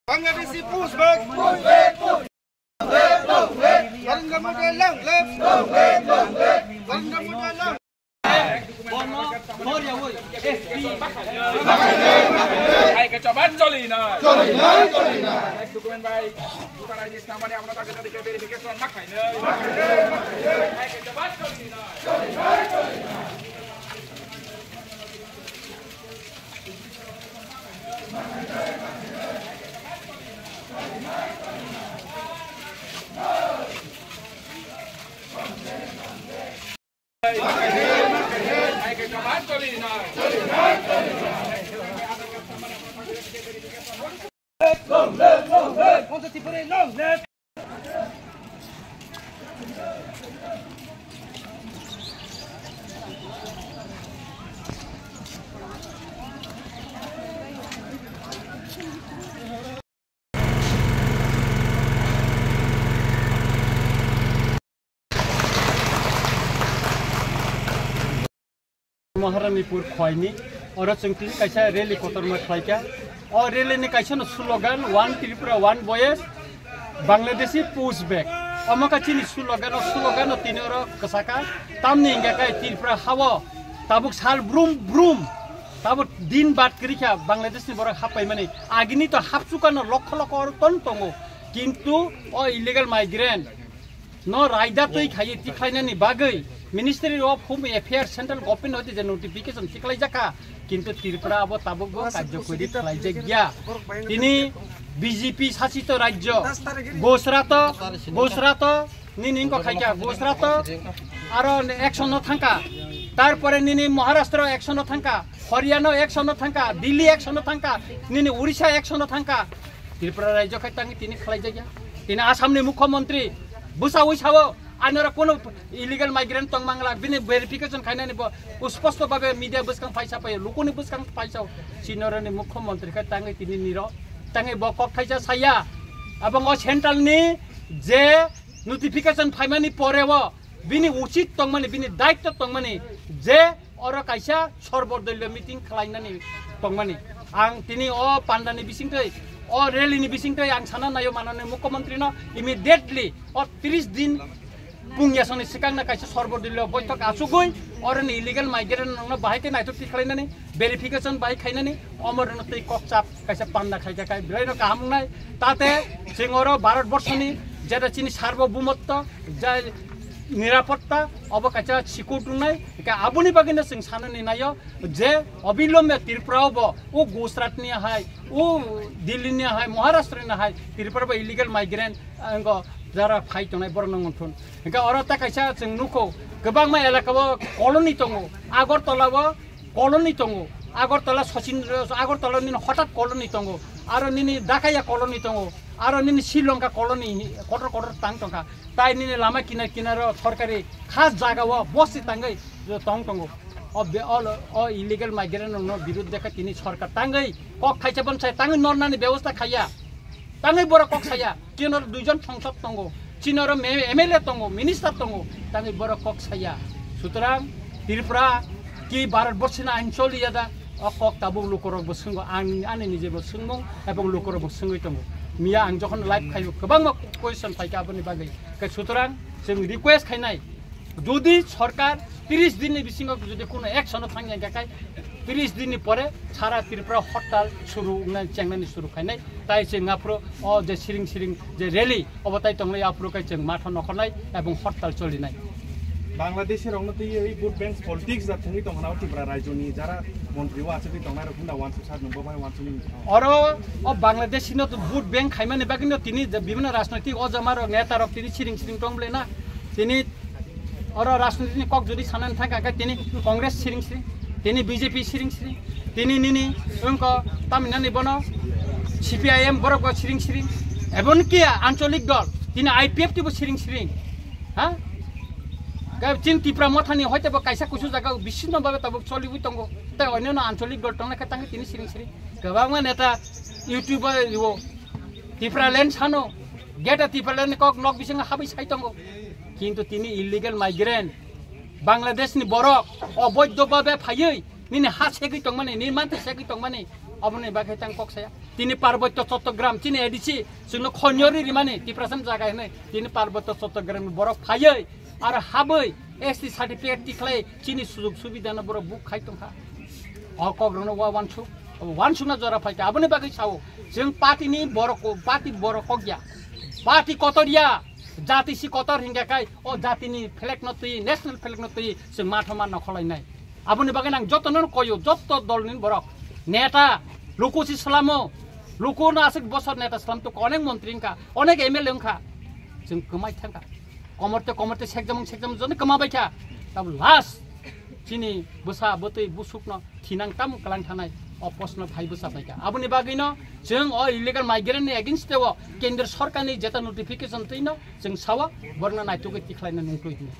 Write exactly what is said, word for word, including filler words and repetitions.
Bangladeshi push back. Push back, push back. Narendra Modi long live. Long live, long live. Narendra Modi long. Hai ke chobat choli na. Choli na, choli na. Document bai. Bhutan I D stamp ani amra dagi dagi verification ma khai na. Hai ke chobat choli na. Maharanipur khoini, oro chwng tini kaisa rally kotorma khlaikha. O rally ni kaisa no slogan, "One Tripura, One Voice, Bangladeshi push back." Omo kha chini slogan, o slogan no tini oro kwchakha. Tamni hingkha khe Tripura hao tabuk sal brum brum, tabuk din bad kwrwikha Bangladesh ni borok happaimani. Agini to hapsukano lokho lokho oro ton tongo, kintu o illegal migrant no raida twi khaiwi tikhlainani bagwi Ministry of Home Affairs, Central Government hoti je notification tikhlaijakha, kintu Tripura abo tabukbo karjokori khlaijakya. Tini B J P sasito rajyo, Gujarat, Gujarat nini wngkha khaikha, Gujarat aro action no thangkha, tarpore nini Maharashtra action no thangkha, Haryana action no thangkha, Delhi action no thangkha, nini Odisha action no thangkha. Tripura rajyo khai tangwi tini khlaijakya. Tini Assam ni mukhyamantri bwsaui sao, "Anora kono illegal migrant tong mangla, bini verification khainani bo usposto babe media bwskang phaisa paio, lukuni bwskang phaisao." Chinorani mukhyamantri khai tangwi tini niro, tangwi bo kok thaisa saya. Abang o central ni je notification phaimani pore o bini uchit tongmani, bini daitto tongmani je oro kaisa sorbodolyo meeting khlainani tongmani. Ang tini o pandani bisingtwi, o rally ni bisingtwi ang sana naio manani mukhyamantri no immediately o tris din pungyasongni swkangna kaisa sorbodolyo boithok achugwi oroni illegal migrant rokno bahai khe naithok thik khlainani, verification bahai khainani, omorno twi kokchap kaisa panda khaikha khai belai no kaham wngnai. Tate chwng oro Bharat borshoni jeta chini sarbo bhumotto jai nirapotta obo kaisa sikut wngnai. Hingkhe aboni bagwino chwng sanani naio je obilombe Tripura obo o Gujarat ni hai, o Delhi ni hai, Maharashtra ni hai Tripura bo illegal migrant, ah, wngkha jara phai tongnai borok no wngthun. Hingkhe oro ta kaisa chwng nukho kwbangma elaka o colony tongo, Agartala o colony tongo, Agartala Sachin, Agartala nini hotat colony tongo, aro nini Dakaya colony tongo, aro nini Sri Lanka colony kotor kotor tang tongkha. Tai nini lama kinar kinar o sorkari khas jaga o bosti tangwi tong tongo. O be-, o, o illegal migrant rokno birudde khe tini sorkar tangwi kok khaisa bonsai tangwi nornani bebosta khaiya. Tangwi borok kok saya, chini oro duijon songsok tongo, chini oro me-, M L A tongo, minister tongo, tangwi borok kok saya. Sutrang Tripura ki Bharat borsi na ain choli ya da, o kok tabuk lukorok bo swngo, ang ani nije bo swngmung ebong lukorok bo swngwi tongo. Miya ang jokhon live khaio, kwbangma question phaikha aboni bagwi. Khe sutrang chwng request khainai, jodi sorkar tris din ni bisingo jodi kono action o thangya hingkha khai, tris din ni pore sara Tripura hortal suru wngnai, chengnani suru khainai. Tai chwng aphuru o je siring siring je rally obo tai tonglai, aphuru khai chwng matho nokhornai ebong hortal cholinai. Bangladeshi rokno twiwi vote bank politics da thwngwi tongkha o Tripura rajyoni jara montri o achugwi tongnai rok hwnda wansuk sa nwng bo bai wansuk ni. Oro o Bangladeshi no to vote bank khaimani bagwi no tini je bibhinno rajnoitik o jama rok neta rok tini siring siring tong bole na. Tini oro rajniti ni kok jodi sanani thangkha khe tini Congress siring siring, tini B J P siring siring, tini nini wngkha tamhinani bono C P I M borok bo siring siring, ebonki ancholik dol tini I P F T bo siring siring. Ha? Ga chin Tipra Motha ni hoite bo kaisa kusu jaga bisino babe tabuk choliwi tongo. Tai onyono ancholik dol tongna khe tangwi tini siring siring. Kwbangma neta YouTube o riwo. Tipraland sano, geta Tipraland ni kok nok bisingo habwi sai tongo. Kintu tini illegal migrant, Bangladesh ni borok, oboidho babe phaiwi, nini ha segwi tongmani, nini mantri segwi tongmani, oboni bagwi tang kok saya. Tini Parbotyo Chattogram, chini A D C, chwngno khonyo ri rimani, Tiprasam jaga hinwi, tini Parbotyo Chattogram ni borok phaiwi, aro habwi, S T certificate tikhlai, chini sujug subidano borok buk khai tongkha. O kok rokno wa wansuk, wansukna jora phaikha. Aboni bagwi sao, chwng party ni borok, party borok kok ya. Party kotor ya, jati si kotor hingya kai, o jati ni flag no twi, national flag no twi, chwng matho ma nokholainai. Aboni bagwi nang joto no koyo, joto dol ni borok. Neta, luku si salamo, luku no asik bosor neta salam to onek montri wngkha, onek M L A wngkha. Chwng kwmai thangkha. Komorte, komorte, sekjamung, sekjamung, joni kwma baikha. Tab last, chini bwsa, bwtwi, busuk no, thinang tam kwlang thanai, o post no phai bwsa baikha. Aboni bagwi no, chwng o illegal migrant ni against o, kendra sarkar ni jeta notification twi no, chwng sawa, borno naitugwi tikhlai no nungtwi hino.